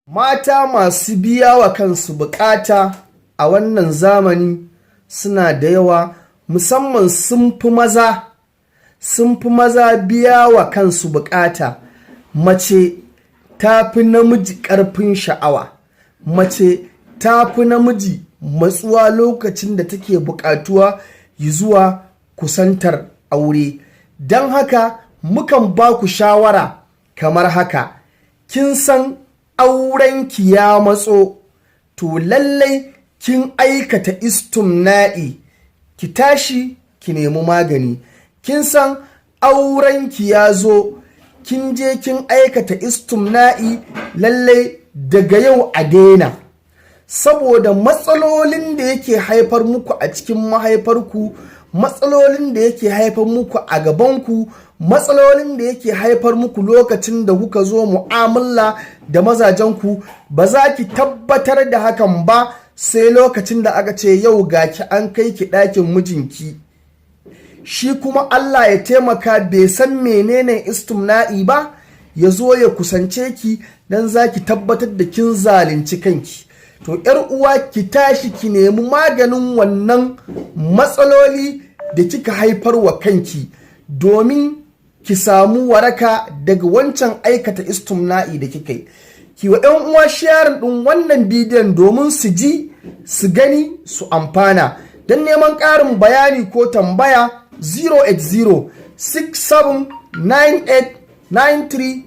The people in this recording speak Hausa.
Mata masu biya wa kansu bukata a wannan zamani suna da yawa, musamman sun fi maza biya wa kansu bukata. Mace ta fi namiji ƙarfin sha'awa, mace ta fi namiji matsuwa lokacin da take buƙatuwa zuwa kusantar aure. Don haka mukan ba ku shawara kamar haka: kin san aurenki ya matso, to lallai kin aikata istumna'i, ki tashi ki nemi magani. Kin san aurenki ya zo, kin je kin aikata istumna'i, lallai daga yau a daina, saboda matsalolin da yake haifar muku a cikin mahaifarku, matsalolin da yake haifar muku a gabanku, matsalolin da yake haifar muku lokacin da kuka zo mu'amala da mazajenku. Ba za ki tabbatar da hakan ba sai lokacin da aka ce yau ga ki an kai ki ɗakin mijinki, shi kuma Allah ya taimaka bai san menene istumna'i ba, ya zo ya kusance ki, don za ki tabbatar da kin zalunci kanki. To yar uwa, ki tashi ki nemi maganin wannan matsaloli da kika haifar wa kanki, domin ki samu waraka daga wancan aikata istumna'i da kika yi. Ki wa 'yan uwa sharing ɗin wannan bidiyon domin su ji, su gani, su amfana. Don neman ƙarin bayani ko tambaya, 080 6798 9338.